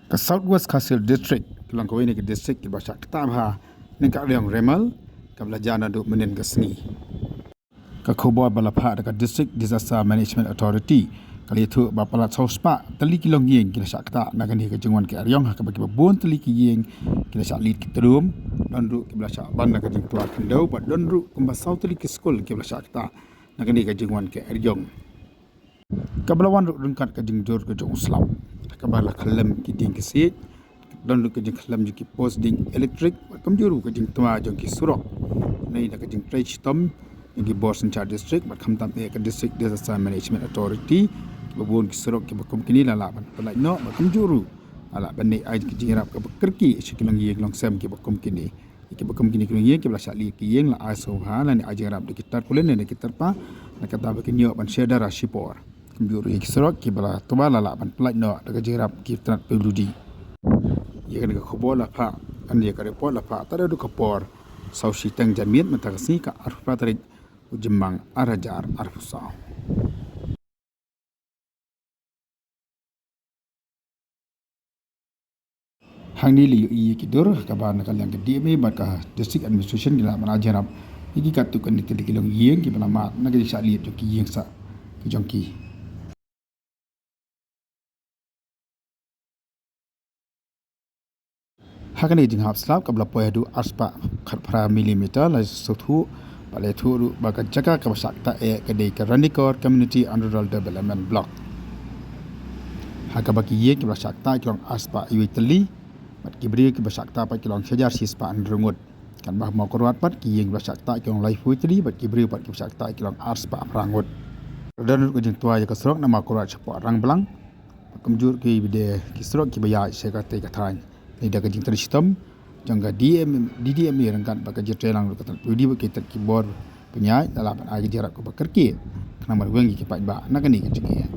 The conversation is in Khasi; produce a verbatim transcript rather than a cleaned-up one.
Ka South West Khasi Hills District ka long kawei na ki district kiba shah ktah bha na ka ariong remal kaba la jia naduh mynnin ka sngi. Ka khubor ba la phah da ka District Disaster Management Authority ka la ïathuh ba palat saw spah tylli ki longïing ki la shah ktah na kane ka jingwan ka ariong, ha kaba kiba bun tylli ki ïing ki la shah lied ki trum, don ruh kiba la shah ban na ka jingtwa khyndew, bad don ruh kumba saw tylli ki skul kiba la shah ktah na kane ka jingwan ka ariong. Kaba la wan ruh ryngkat ka jingjur ka jong u slap, kaba la khyllem ki dieng ki siej, don ruh ka jingkhyllem jong ki post dieng elektrik, bad kumjuh ruh ka jingtwa jong ki surok. Nai da ka jingtrei shitom jong ki bor synshar district bad khamtam eh ka District Disaster Management Authority, kiba bun ki surok kiba kum kine la lah ban pyllait noh, bad kumjuh ruh la lah ban ai ka jingïarap kaba kyrkieh sha ki longïing longsem kiba kum kine. Kiba kum kine ki longïing kiba la shah lied ki ïing la ai sngewbha lane ai jingïarap da ki tarpaulin ne da ki tarpa, na kata ba kin ïoh ban shadar ha shipor. Kumjuh ruh ki surok kiba la twa la lah ban pyllait noh da ka jingïarap ki tnat P W D. Ïa kane ka khubor la phah, ïa ka report la phah tad haduh ka por saw shiteng janmiet mynta ka sngi, ka arphew phra tarik u Jymmang ar hajar arphew saw. Hangne la ïohi ïa ki dur ha kaba na ka liang ka D M A bad ka District Administration ki la ban ai jingïarap ïa ki katto katne tylli ki longïing kiba la mad na ka jingshah lied jong ki ïing sah ki jong ki. Ha kane ka jinghap slap kaba la poi haduh ar spah khatphra millimeter la sngewthuh, bad la ïathuh ruh ba ka jaka kaba shah ktah eh ka dei ka Ranikor Community and Rural Development Block. Ha kaba ki ïing kiba la shah ktah ki long ar spah wei tylli, bad ki briew kiba shah ktah pat ki long shi hajar shi spah hynriew ngut. Katba ha Mawkyrwat pat ki ïing kiba la shah ktah ki long laiphew tylli, bad ki briew pat kiba shah ktah ki long ar spah phra ngut. Don ruh ka jingtwa ïa ka surok na Mawkyrwat shapoh Rangblang. Kumjuh ruh ki bad ki surok kiba ïaid sha katei ka thaiñ. Nai da ka jingtrei shitom jong ka D M, D D M A ryngkat bad ka jingtrei lang ruh ka tnat P W D bad ki tnat ki bor pynïaid, la lah ban ai ka jingïarap kaba kyrkieh khnang ban weng ïa ki paidbah na kane ka jingeh.